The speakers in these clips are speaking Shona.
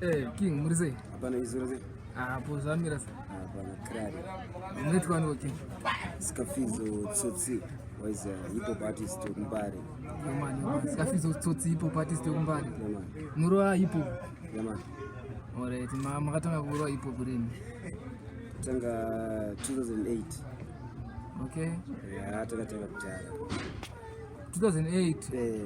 Eh, King, muri sei? Hapana izuro sei? Apo zvamira sei? Hapana krari. Munoitwa ni King? Scafizo Tsotsi was a hip hop artist wekuMbare. Yeah man, yeah man. Scafizo Tsotsi hip hop artist wekuMbare. Yeah man. Murova hip hop. Yeah man. Alright, ma makatanga kurova hip hop rini? Tanga 2008. Okay. Yeah, takatanga kudhara. 2008. Eh.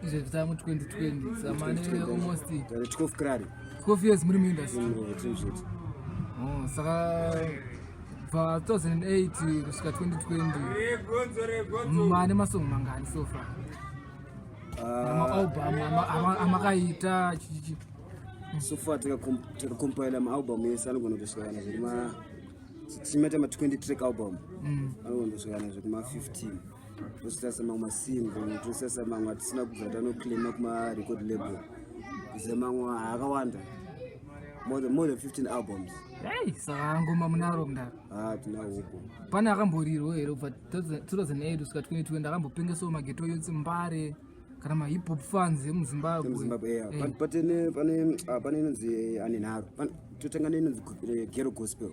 Izvezvi tamu 2020. Samane almost 12 krari. 12 years muri muindustry. Mm, Oh, saka kubva 2008 kusvika 2020 mane masong mangani so far? Ah. Maalbum amakaita chichichi. So far takacompile maalbum ese anogona kutosvika kana zvekuma tichimaita ma 20 track album anogona kutosvika kana zvekuma 15, tositasa mamwe masingle, tositasa mamwe atisina kubva tanoclaima kuma record label, kuziva mamwe akawanda, more than 15 albums. Hey, saka ngoma munaro mndaro. Ah, tinawo uko. Pane akamborirwa here kubva 2008 kusvika 2020 akambopengesawo maghetto youths Mbare kana mahip hop fans emuZimbabwe? Muzimbabwe, yeah. Eh. Pane inonzi ane nharo. Totanga neinonzi Ghetto Gospel.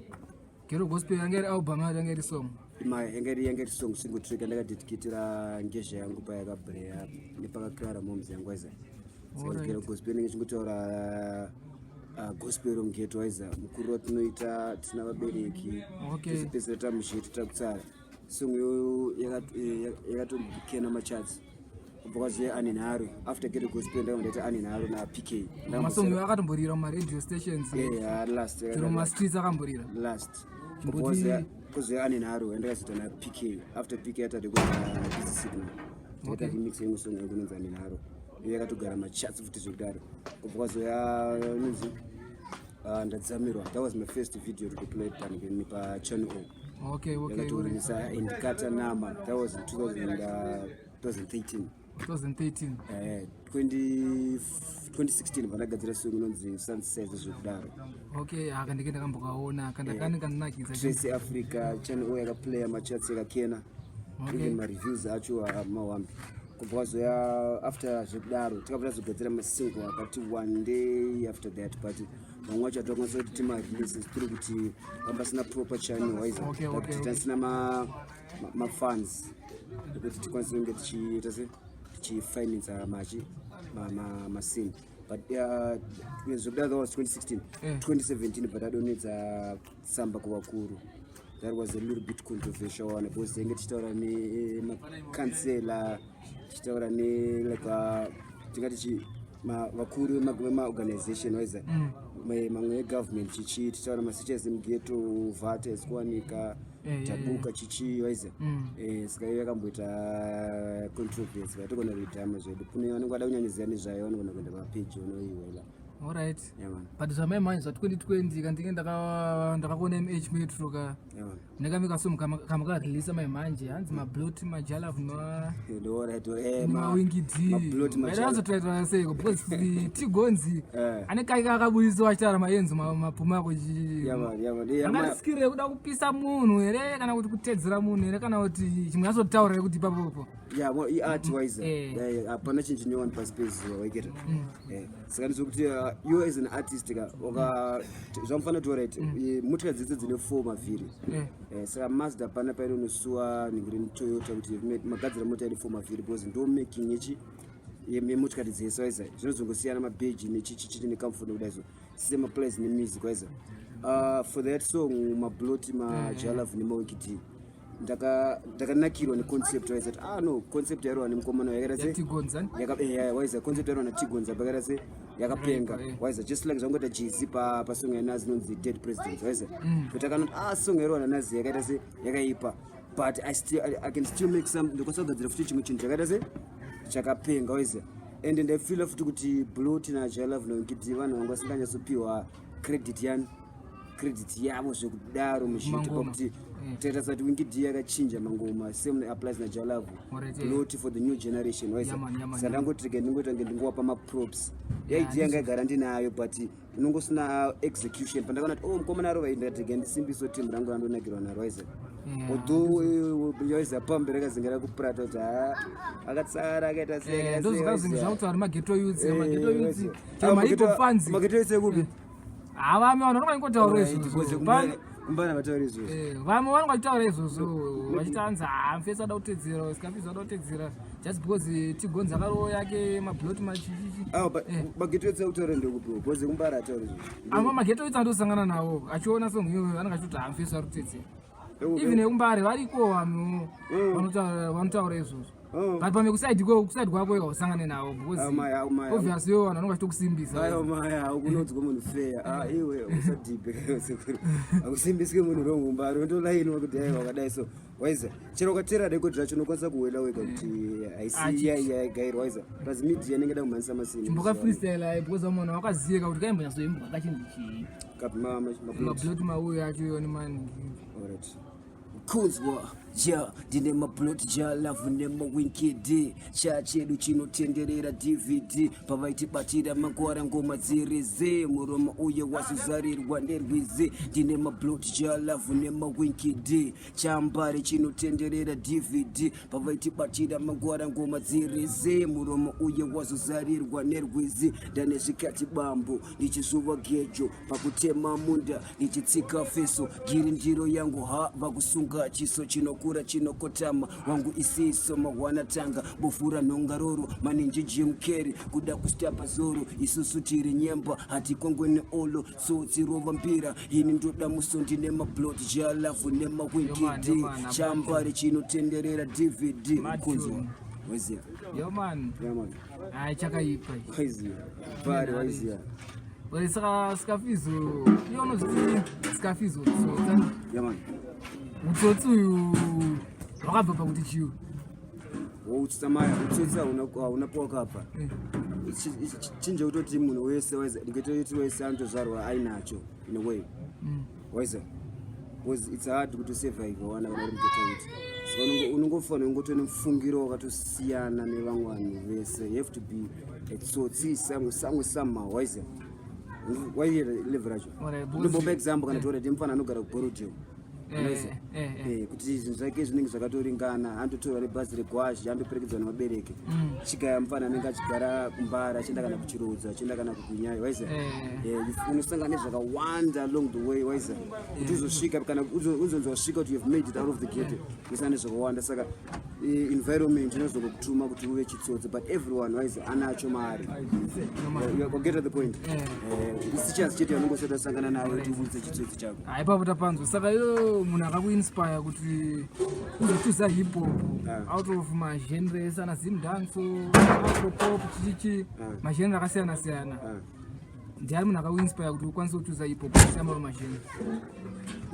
Ghetto Gospel yanga iri album yacho, yanga iri song? Yanga iri song, single track yandakadedicatira ngezha yangu payakabreya nepakakrara moms yangu aiza. Ghetto Gospel inenge ichingotaura gospel romughetto aiza, mukuru watinoita tisina vabereki, tisipesera tamusheti takutsara. Song iyoyo yakatombukena macharts. Kubva kwazive ane nharo, after Ghetto Gospel ndakabva ndaita ane nharo naPK. Masong iwo akatomborira mumaradio stations? Yeah, last. Chero mumastreets akamborira? Last. Kuzoya ane nharo yandakazoita naPK. After PK atade kuita Busy Signal, takaita remix yemwe song yangu inonzi ane nharo. Iyo yakatogara macharts futi zvekudaro. Kubva kwazoya inonzi Ndadzamirwa. That was my first video to be played pachannel O. Yakatoonesa Indicata Nama. That was in 2000, 2013. 2013. 20 2016 vandagadzira song inonzi Sunset zvekudaro. Okay, aka ndike ndakambokaona kandakani kandinakidza. Trace Africa, Channel O yakaplaya macharts, yakakena. Even mareviews acho mawambi. Kubva kwazoya after zvekudaro takabva tazogadzira masingle akati one day after that, but mamwe acho atakwanisa kuti timareleases tiri kuti pambasina proper channel wise, kuti tasina mafans ekuti tikwanise kunge tichiita se tichifinansa machi mascene. But zvekudaro, that was 2016. 2017 but adonedza tsamba kuvakuru. That was a little bit controversial one because tenge tichitaura nemakansela, tichitaura ne like tingati chi vakuru vemaorganization waiza, mamwe egovernment, chichi tichitaura masechers emughetto, vhata esikuwanika, tabuka, chichi waiza. Saka iyo yakamboita controversy, vatogona kuidhama zvedu. Kune vanenge vada kunyanyoziva nezvayo vanogona kuenda papeji unoiwela. Alright. Yeah man. But zvamai manje zva 2020 kandinge ndakakuona MH Metro ka Yeah man. ndakame kamukareleasa mai manje, hanzi mablot majalav Alright, nemawingi D. Mablot Majalav. Azotoitaura seiko? Because Tigonzi ane kai kakabudisiwa achitaura maenzo mapuma ako. Yeah man, yeah man. Yeah, Angarisikire kuda kupisa munhu here kana kuti kutedzera munhu here kana kuti chimwe azotaura kuti ipapopo? Yeah, well, i-art wise, Eh. hapana chinhu chinyowani pasi pezuva, waiketa. Saka ndizvokuti you as an artist ka waka zvamufanira kuti alright, motikari dzese dzine four mavhiri. Saka Mazda pana painonosuwa nhingi Toyota kuti magadzira mota ine four mavhiri because ndo making yechi yemotikari dzese waiza. Zvinozongosiyana mabheji nechichichii necomfort nekudai, so same applies nemusic waiza. For that song Mablot Majalav nemaWinky D, ndakanakirwa neconcept waiza, kuti ah no, concept yairwa nemukomana yakaita se Yatigonza. Waiza, concept yairwa naTigonza pakaita se yakapenga. Right, eh. Waiza, just like zvangoita Jay-Z pasong yaNazi inonzi Dead Presidents waiza, kuti akanoti ah, song yairwa naNazi yakaita se yakaipa, but I can still make some, ndokwanisa kugadzira futi chimwe chinhu chakaita se chakapenga waiza. And ndaifeela futi kuti Blot naJalav naWinky D vanhu vanga vasinganyatsopiwa credit yani, credit yavo zvekudaro muzviito Mangoma. pakuti taita kuti Winky D yakachinja mangoma, same applies naJalavu, Blot for the new generation waiza. Yeah, man, yeah, man, Saka yeah, man. ndangoti rege ndingoita kunge ndingowapa maprops. Yaidea yanga igara ndinayo, but unongosina execution. Pandakaona kuti oh, mukomana arova, ndikati rege ndisimbiso team rangu randonakirwa naro waiza. Although yaiza pambe rakazinga rakuprata kuti ha akatsara akaita sei, akaita sei, Ndozvakazinga waiziya. zvakutaura maghetto youths, maghetto youths, Ah, mahip hop fans. Maghetto youths ekupi? Havamwe vanhu vanongotaura Alright, izvozvo. because kumbana vataura izvozvo. Vamwe vanonga vachitaura izvozvo vachiti anzi hamfesi ada kutedzera, Scarface ada kutedzera just because Tigonzi akarowo yake mablot machichichi. Ah, but maghetto youths ekutaura ndekupi? Because kumbara ataura izvozvo. Ama maghetto youths andosangana nawo achiona song iyoyo anenge achitoti hamfesi ari kutedzera. Ekupi? Even ekumbare variko vanhu vanotaura izvozvo. Oh. But pamwe kuside kuside kwako iwe hausangane navo because Ah, my, obviously iwe vanhu vanonga vachitokusimbisa. Ayo maya, haukunodzwa munhu fair. Ah, iwe usadhibhe sekuru. Hakusimbiswi munhu romumba, rondolainwa kuti aiwa wakadai so. Waiza, chero ukateera record racho unokwanisa kuwela wega kuti haisi yaigairwa waiza. Plus media inenge da kumhanyisa masini. Chimboka freestyle ayi because vamwe vanhu vakaziva kuti kaimbonyatsoimbwa kachinzi chii. Kapi mablot. Mablot mauyo acho iwo nemani. Alright. Kunzwa ja ndine mablot ja love nemawinkid cha chedu chinotenderera DVD pavaitibatira mangwara ngoma dzirize muromo uye wazozarirwa nerwizi ndine mablot ja love nemawinkid chambare chinotenderera DVD pavaitibatira mangwara ngoma dzirize muromo uye wazozarirwa nerwizi. Ndane zvikati bambo ndichizuva gejo pakutema munda ndichitsika feso giri ndiro yangu ha vakusunga chiso chinokura chinokotama wangu isiso mahwana tanga bofura nhongaroro maninji Jim Carrey kuda kustapa zoro isusu tiri nyemba hatikongwe neolo tsotsi rova mbira ini ndoda musondi nemablot jalavu nemawinkid chambari chinotenderera DVD. Kunzwa waiziya? Yo man. Yeah, man. Hayi, chakaipa ichi. Waiziya pari waiziya. Ore saka Scarfizo iye unozviti Scarfizo tsotsa? Yeah, man. Utsotsi uyu hwakabva pakuti chiwo? Utsamaya utsotsi hauna pawakabva. Chinje kutoti munhu wese waiza ngetoiti wese anotozvarwa ainacho in a way, waiza, because it's hard kuti usurvive wana kana uri mughetto youth. Saka unongofanira kungoto nemufungiro wakatosiyana nevamwe vanhu vese. You have to be a tsotsi samwe somehow, waiza, waiye level racho. Ndombopa example kana tiorati mufana anogara kuBorrowdale. Unoziva? Eh. Kuti zvinhu zvake zvinenge zvakatoringana, anototorwa nebhazi regwazhi, andoperekedzwa nemabereki. Chigaya mufana anenge achigara kumbara, achienda kana kuchirodzo, achienda kana kugwinyayo, waiza. Unosangana nezvakawanda along the way, waiza, kuti uzosvika kana uzonzi wasvika kuti you have made it out of the ghetto, unosangana nezvakawanda. Saka environment inozongokutuma kuti uve chitsotsi, but everyone, waiza, anacho maari. You get to the point? Isi chance chete yaunongosati wasangana nayo kuti ubudise chitsotsi chako. Hayi, ipapo tapanzwa. Saka iyo munhu akakuinspire kuti uzochuza hip hop out of magenres ana Zimdancehall, afropop, chichichi, magenre akasiyana siyana, ndiani munhu akakuinspire kuti ukwanise kuchuza hip hop kusiya mamwe magenre?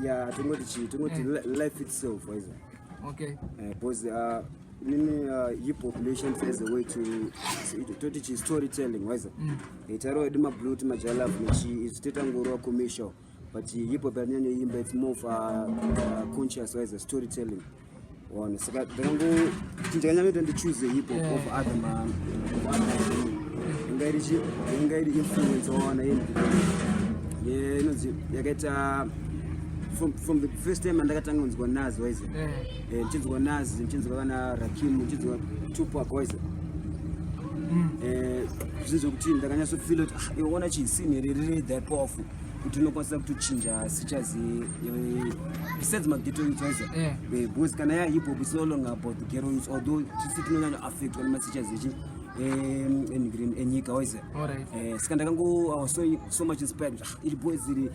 Ya, tongoti chii, tongoti life itself, waiza. Because nini, hip hop ndoshandisa as a way to toti chi storytelling, waiza. Tarova edu mablue majalove nechi izvi totangorova commercial, but hip hop yanyanyoimba, it's more of conscious, waiza, storytelling waona. Saka ndakango chinhu chakanyanya ndichoose hip hop of other ma of other inga iri chi inga iri influence waona inonzi yakaita from the first time andakatanga kunzwa Nas, waiza. Ndichinzwa Nas, ndichinzwa kana Rakim, ndichinzwa Tupac, waiza. Zvinhu zvokuti ndakanyatsofeel kuti ah, iwe ona chisini riri that powerful kuti unokwanisa kutochinja sichazi besides maghetto youth, waiza. Because kana ya hip hop is no longer about the ghetto youth, although tisi tinonyanya affectwa nemasichazi echi enyika, waiza. Saka ndakango I was so much inspired kuti, ah, iri boys iri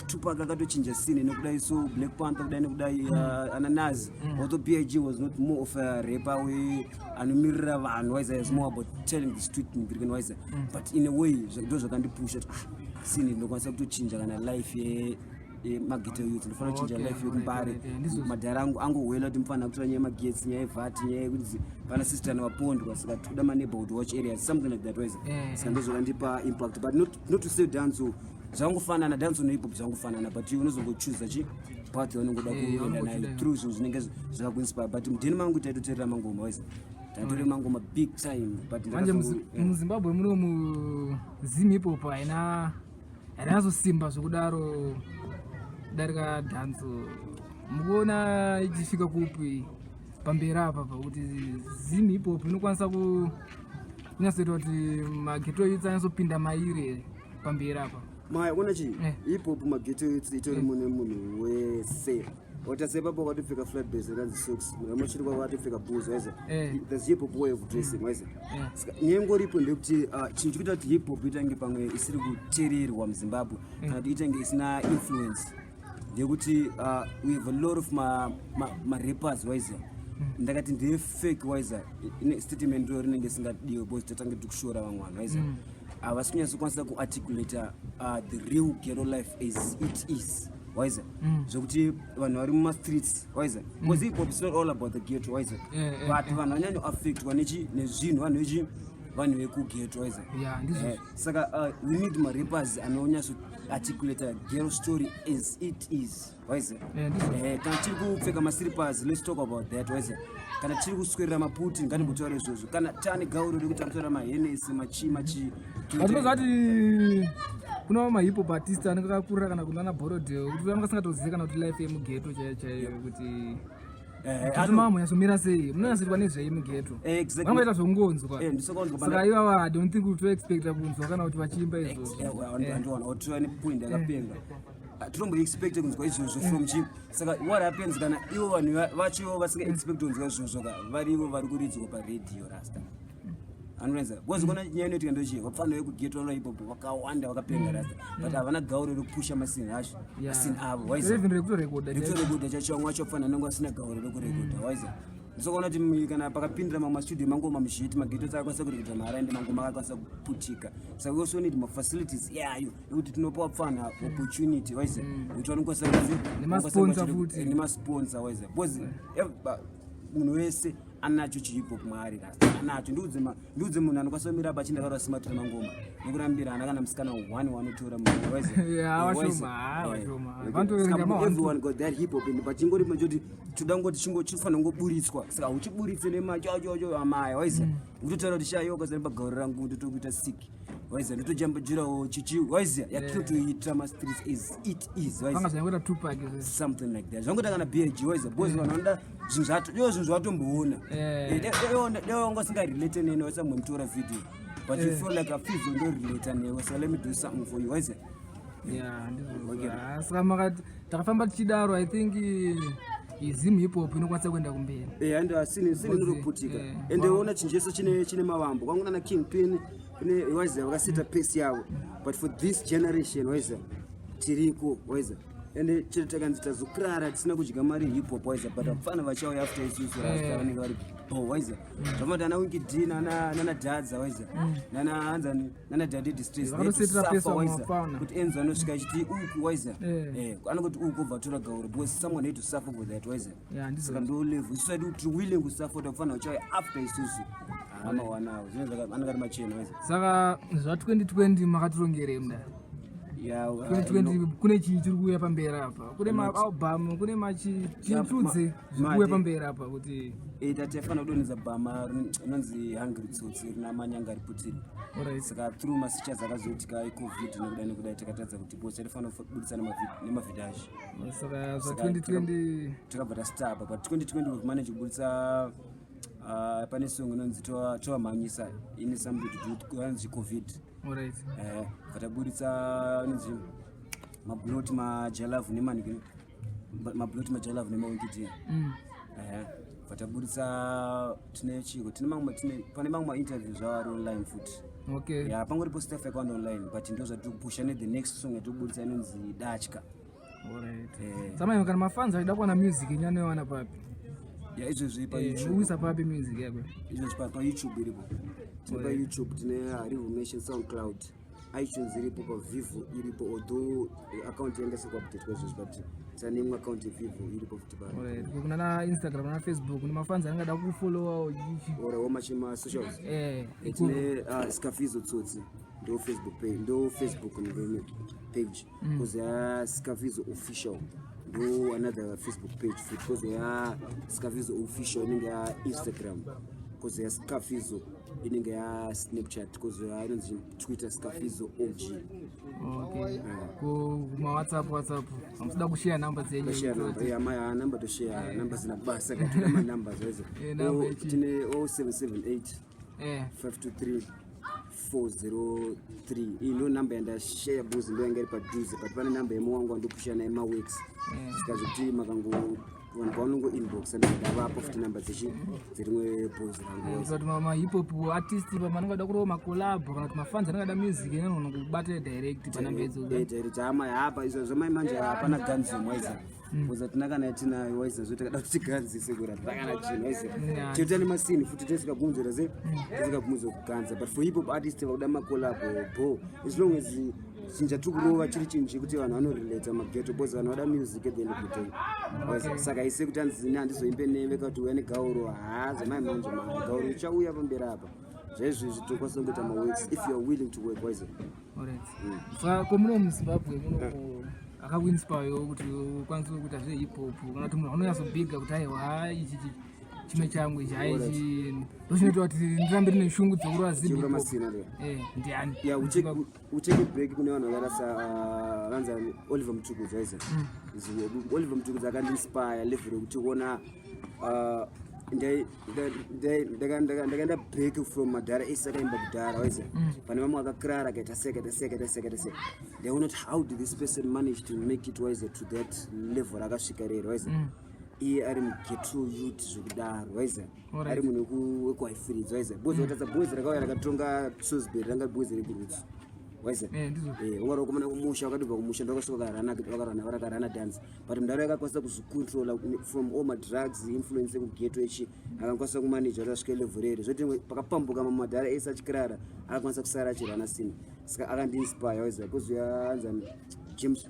Tupac akatochinja scene nekudai, so Black Panther kudai nekudai, ana Nas, although Big was not more of a rapper we anomirira vanhu, waiza, is more about telling the street ngirikeni, waiza, but in a way ndo zvakandipusha kuti ah, scene ndinokwanisa kutochinja kana life yemaghetto youth, ndinofanira kuchinja life yekumbare. Right. Ndizvo. Madhara angu angohwela kuti mufanira kutora nyaya yemagetsi, nyaya yevhati, nyaya yekuti pana sister vapondwa, saka tikuda maneighborhood watch areas, something like that, waiza. Saka ndozvakandipa impact, but not to say dancehall zvangofanana, dancehall nehip hop zvangofanana, but iwe unozongochuza chi path yaunongoda kuenda nayo Yaunongochuza. Through zvinhu zvinenge zvakakuinspire. But mudheni mangu taitoteerera mangoma, waiza, taitore mangoma big time, but Manje yeah. muZimbabwe muno muZim hip hop haina hainazosimba zvekudaro kudarika dancehall. Mukuona ichisvika kupi pamberi apa pakuti Zim hip hop inokwanisa kunyatsoita kuti maghetto youths anyatsopinda mairi here pamberi apa? Maya, ona chi hip hop, maghetto youths itori mune munhu wese. Wata sepapo wakatopfeka flat base rakanzi socks, munhu amochiri kwako akatopfeka boots, waiza. There's hip hop way of dressing, waiza. Saka nyaya ingoripo ndeyekuti chinhu chikuita kuti hip hop itange pamwe isiri kuteererwa muZimbabwe kana kuti itange isina influence ndeyekuti we have a lot of ma rappers, waiza. Ndakati ndeye fake, waiza, ine statement ro rinenge isingadiwe because tatange tiri kushora vamwe vanhu, waiza. Havasi kunyatsokwanisa kuarticulata the real ghetto life as it is, waiza, zvekuti vanhu vari mumastreets, waiza, because hip hop is not all about the ghetto, waiza, but vanhu vanyanyoaffectwa nezvinhu, vanhu vechi, vanhu vekughetto, waiza. Ya, ndizvo. Saka we need marappers anonyatsoarticulata ghetto story as it is, waiza. Ndizvo. Kana tiri kupfeka maslippers, let's talk about that, waiza. Kana tiri kuswerera maputi, ngatimbotaura izvozvo. Kana taane gauro rekuti anotaura maHennessy, machi machi. Atinoziva kuti kuna mahip hop artist anenge akakurira kana kunana Borrowdale, kuti vanenge vasingatozivi kana kuti life yemughetto chaiyo chaiyo, kuti kuti mamunyatsomira sei, munonyatsoitwa nezvei mughetto. Vangoita zvokungonzwa. Ndisokonzwa. Saka ivava, I don't think kuti toexpecta kunzwa kana kuti vachiimba izvozvo. Andiwana otora nepoint yakapenga. Tinomboexpecte kunzwa izvozvo from chi? Saka what happens kana ivo vanhu vacho vasingaexpect kunzwa izvozvo ka, varivo vari kuridzwa paredhiyo, rasta? Anoenza because kona nyaya inoitika ndochii, vapfana vekughetto vanoda hip hop vakawanda vakapenga, rasta, but havana gauro rekupusha masini acho, masini avo, waiza. Even rekutorekodha. Rekutorekodha chacho, vamwe vacho vapfana vanenge vasina gauro rekurekodha, waiza. Ndinozoona kuti kana pakapindira mamwe mastudio mangoma muzhiti, maghetto akakwanisa kurekodha mahara, ende mangoma akakwanisa kuputika. Saka we also need mafacilities yayo ekuti tinopa vapfana opportunity, waiza, kuti vanokwanisa kunzi Nemasponsor futi. Nemasponsor, waiza, because munhu wese anacho chihip hop maari, rasta, anacho. Ndiudze munhu anokwanisa kumira apa achinda akarasimatura mangoma nekurambira ana kana musikana one wanotora munhu, waiza. Yeah, Waiza. vashoma, vashoma. Vanotoverenga Saka ma one, two. everyone got that hip hop in, but chingori machoti toda ngoti chingo chinofanira kungoburitswa. Saka uchiburitse nemachochocho amaya, waiza, ukutotaura kuti shayo ukazari pagauro rangu ndotokuita sick, waiza, ndotojambajirawo chichi, waiza, yatinotoita mastreets as it is, Vanga waiza. zvangoita Tupac izvo. Something like that, zvangoita kana bg, waiza, because vanhu vanoda zvinhu zvato iwo zvinhu zvatomboona. Dai wanga usingarelate neni, waisambomutora video, but you feel like afizo ndorelata newe, so let me do something for you, waiza. Ya, ndizvo. Saka makati takafamba tichidaro, I think Zim hip hop inokwanisa kuenda kumberi. And sini inotoputika. Ende ona chinhu chese chine mavambo. Kwangu nana Kingpin kune, waiza, vakaseta pace yavo, but for this generation, waiza, tiriko, waiza. Ende chero takanzi tazokrara tisina kudya mari hip hop, waiza, but vapfana vachauya after isusu, rasta, vanenge vari bo, waiza. Zvamati ana Winky D nana Dhadza, waiza, nana hanzani, nana Daddy Distress. Vakatosetera pace waiza, vamwe. Kuti enzo anosvika achiti uku, waiza, anongoti uku obva atora gauro because someone had to suffer for that, waiza. Ya, ndizvo. Saka ndo level isu ati tiri willing kusuffer kuti vachauya after isusu amawanawo zvinenge anenge ari machena, waiza. Saka zva2020 makatirongerei mudaro? Ya, 2020 kune chii chiri kuuya pamberi apa? Kune maalbum, kune machitudze zviri kuuya pamberi apa kuti? Tatifanira kudonhedza bhama rinonzi Hungry Tsotsi, rina Manyanga Riputiri. Saka through masichas akazoitika eCovid nekuda nekudai, takatadza kuti because taifanira kubudisa nemavhidhaji. Saka zva2020? Takabva tastapa, but 2020 we've managed kubudisa pane song inonzi Tovamhanyisa, ine something to do, anonzi COVID. Vatabuditsa inonzi Mablot Majalavu nemaniki, Mablot Majalavu nemaWinky D. Vatabuditsa tine chiko, tine mamwe, tine pane mamwe mainterview zvavo ari online futi. Ya, pangoripo stuff yakawanda online, but ndo zvatiri kupusha nethe next song yatiri inonzi Datya. Samai, kana mafans achida kuwana music yenyu anoiwana papi? Ya, izvezvi paYouTube. Uisa papi music yako? Izvezvi paYouTube iripo. Tine paYouTube, tine Reformation, SoundCloud, iTunes iripo, paVevo iripo, although account yanga isikuupdatwa izvezvi, but tane imwe account yeVevo iripo futi pa Alright. Kuna na Instagram na Facebook, nemafans angada kufollowawo chichi? Ora machima socials? Eh. Tine Scafizo Tsotsi, ndo Facebook page, ndo Facebook page. Kozoya Scafizo Official, ndo another Facebook page futi. Kozoya Scafizo Official inenge ya Instagram. Kozoya Scafizo, inenge yaSnapchat. Kozoya inonzi Twitter, Scafizo OG. Okay, kumawhatsapp, WhatsApp hamusida kushare namba dzenyu? Toshare namba, yeah, maya namba toshare namba zina basa katora manamba zaizo. Namba ichi? Tine 0778 523 403. Iyi ndo namba yandashare buzi, ndo yanga iri padhuze, but pane namba yemuwangu wandopusha naye maworks. Saka zvekuti makango vanhu pavanongo inbox, andavapo futi namba dzechi dzerimwe boys rangu. Kuti mahip-hop artist pamanenge ada kurova macollab kana kuti mafans anenge ada music, inogona kubata direct panamba idzodzo? Direct hama hapa izvo zvamai manje hapana ganzum waiza, kuza tina kana yatinayo waiza, zvo takada kuti tiganzise kura takana chinhu waiza. Chinoita nemasini futi tisikabvunzira se tisikabvunzira kuganza, but for hip hop artist vakuda macollab bo, as long as chinhu chatiri kurova chiri chinhu chekuti vanhu vanorelata maghetto, because vanhu vada music at the end of the day. Waiza, saka ise kuti hanzi handizoimbe neve kuti uya negauro, haa, zvamai manje ma gauro ichauya pamberi apa. Zvaizvizvi tokwanisa kungoita maworks if you are willing to work, waiza. Alright. Saka komuno muZimbabwe muno, akakuinspirewo kuti ukwanise kuita zvehip hop, kana kuti munhu anonyatsobhiga kuti aiwa, ichi chimwe changu ichi, haichi ndochinoita kuti ndirambe ndine shungu dzekurova Chekura zim masina ndo. Ndiani? Ya, ucheke break kune vanhu vakaita sa vanzi Oliver Mutukudzi, waiza. Oliver Mutukudzi akandiinspire level yekuti kuona ndakaenda break from madhara ese akaimba kudhara, waiza. Pane vamwe vakakrara, akaita sei, akaita sei, akaita sei, akaita sei. Ndaiona kuti how did this person manage to make it, waiza, to that level akasvika rero, waiza, iye ari mughetto youth zvekudaro, waiza. Ari munhu wekuHighfields, waiza, boys wakatarisa boys rakauya rakatonga Salisbury, ranga boys rekuroots, waiza. Ndizvo. Ungari wakomana kumusha, wakatobva kumusha, ndokasvika vakarana vakarana dance, but mudaro yakakwanisa kuzvicontrola from all madrugs influence ekughetto ichi, akakwanisa kumanage kuti asvike level rere, zvoti pakapambuka mamadhara ese achikirara, akakwanisa kusara achirana sini. Saka akandiinspire, waiza. Kuzoya anzani James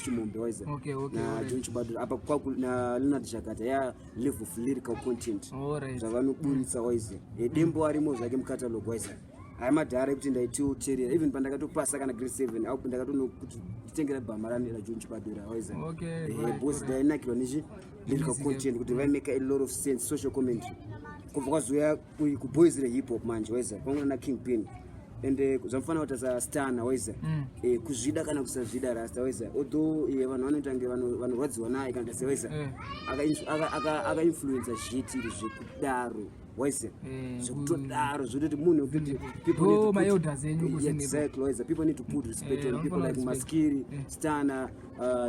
Chimombe, waiza, na John Chibadura apa kwaku na Leonard Zhakata, ya level of lyrical content zvavanoburitsa, waiza. Dembo arimo zvake mucatalog, waiza. Haya madhara ekuti ndaitioterera even pandakatopasa kana grade 7 au ndakatonokuti nditengera bhama rani raJohn Chibadura, waiza. Because ndainakirwa nechi lyrical Music. content, kuti vaimake a lot of sense, social commentary. Kubva kwazoya kuboys rehip hop manje, waiza, kwangona na King Pin and zvamufanira kuti asastana, waiza. Kuzvida kana kusazvida rasta, waiza, although vanhu vanoita kunge vanorwadziwa naye kana kuti waiza, akainfluensa shit iri zvekudaro, waiza, zvekutodaro, zvekutoti munhu wekuti people need Ndo to put- maelders enyu kuZimbabwe. Exactly, waiza. People need to put respect on people vanofanira like respect. Maskiri, Stana,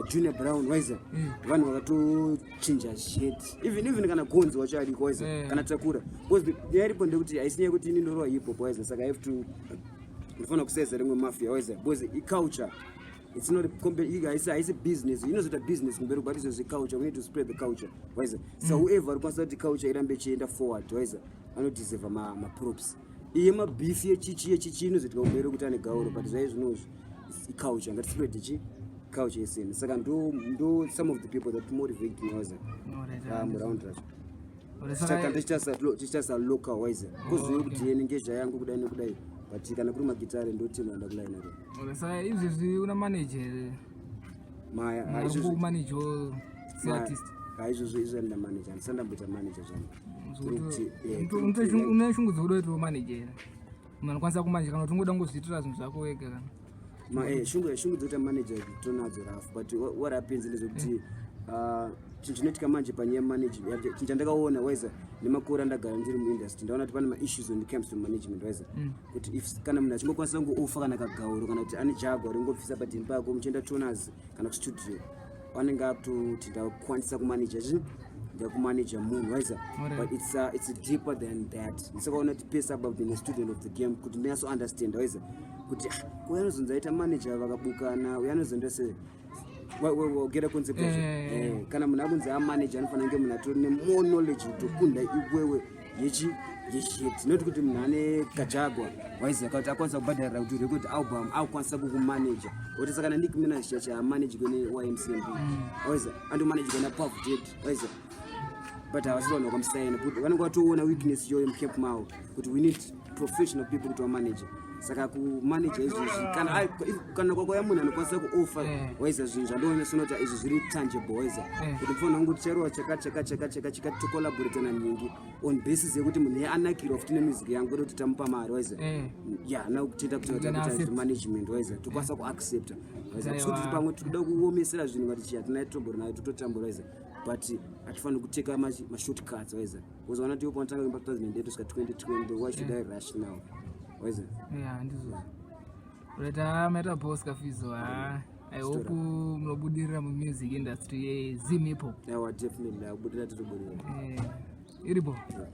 Junior Brown, waiza. Vanhu vakatochinja shit, even kana Gonzi wacho ariko, waiza, kana Takura, because nyaya iripo ndekuti haisi nyaya yekuti ini ndorova hip hop, waiza, saka I have to ndinofanira kusaiza rimwe mafia, waiza, because iculture. It's not a haisi business, inozoita business kumberi, but izvo culture, we need to spread the culture, waiza. So whoever ari kwanisa kuti culture irambe ichienda forward, waiza, anodeserva maprops. Iye mabeef yechichi yechichi inozoitika kumberi kuti ane gauro, but zvai zvinozvi iculture, ngatispread ichi culture yeseni. Saka ndo some of the people that motivate me, waiza, muround racho. Tichitasa local, waiza, kuzive kuti yeni ngezha yangu kudai nekudai, but kana kuri magitare ndotima ndakulaina. Saka izvezvi una manager? Maya. Kumanagewo seartist? Haizvozvo izvo ndina manager, handisati ndamboita manager zvangu. Une shungu dzekuda kuitawo manager, munhu anokwanisa kumanage, kana kuti ungoda kungozviitira zvinhu zvako wega kana? Shungu dzekuita manager tonadzo rafu, but what happens ndezvekuti chinhu chinoitika manje panyaya yemanagement, chinhu chandakaona, waiza, nemakore andagara ndiri muindustry, ndaona kuti pane maissues when it comes to management, waiza, kuti if kana munhu achingokwanisa kungooffer kana kagauro kana kuti ane jagwa ringobvisa padhini pako muchienda tonas kana kustudio, anenge akutoti ndakukwanisa kumanaja chi ndakumanaja munhu, waiza. But it's deeper than that. Ndisakaona kuti pese apa been a student of the game kuti ndinyaso understand, waiza, kuti uyo anozonzi aita manager vakabukana, uyo anozonda se geta concept yacho. Kana munhu akunzi amanager, anofanira kunge munhu atori nemore knowledge kutokunda iwewe yechi yeshit, not kuti munhu ane kajagwa, waiziva, kuti akwanisa kubhadharira kuti record album, akukwanisa kukumanaja oti. Saka na Nick Minaj chacho amanagwe neYMCMB, waiza, andomanagwa naPuff Daddy, waiza, but havasi vanhu vakamusaina, but vanenge vatoona weakness iyoyo mucamp mavo kuti we need professional people kuti vamanage. Saka kumanaja izvozvi, kana kwakauya munhu anokwanisa kuoffer, waiza, zvinhu zvandoona sonoti izvi zviri tangible, waiza, kuti mufana wangu ticharowa chakati, chakati, chakati, chakati, chakati, tocollaborata naningi on basis yekuti munhu iye anakirwa futi nemusic yangu, kwete kuti tamupa mari, waiza. Ya, na kutenda kuti takuita management, waiza, tokwanisa kuaccepta, waiza. Kuti pamwe tikuda kuomesera zvinhu ngati chi hatina tombori nayo, tototambura, waiza, but hatifaniri kuteka mashortcuts, waiza. Uzoona tiwo panotanga kuimba 2008 kusvika 2020, why should I rush now, waiza? Ya, ndizvo. Right, ha, maita boss Kafizo. Ha, I hope munobudirira mumusic industry yeZim hip hop. Aiwa, definitely akubudirira, titobudirira. Iripo. Yeah.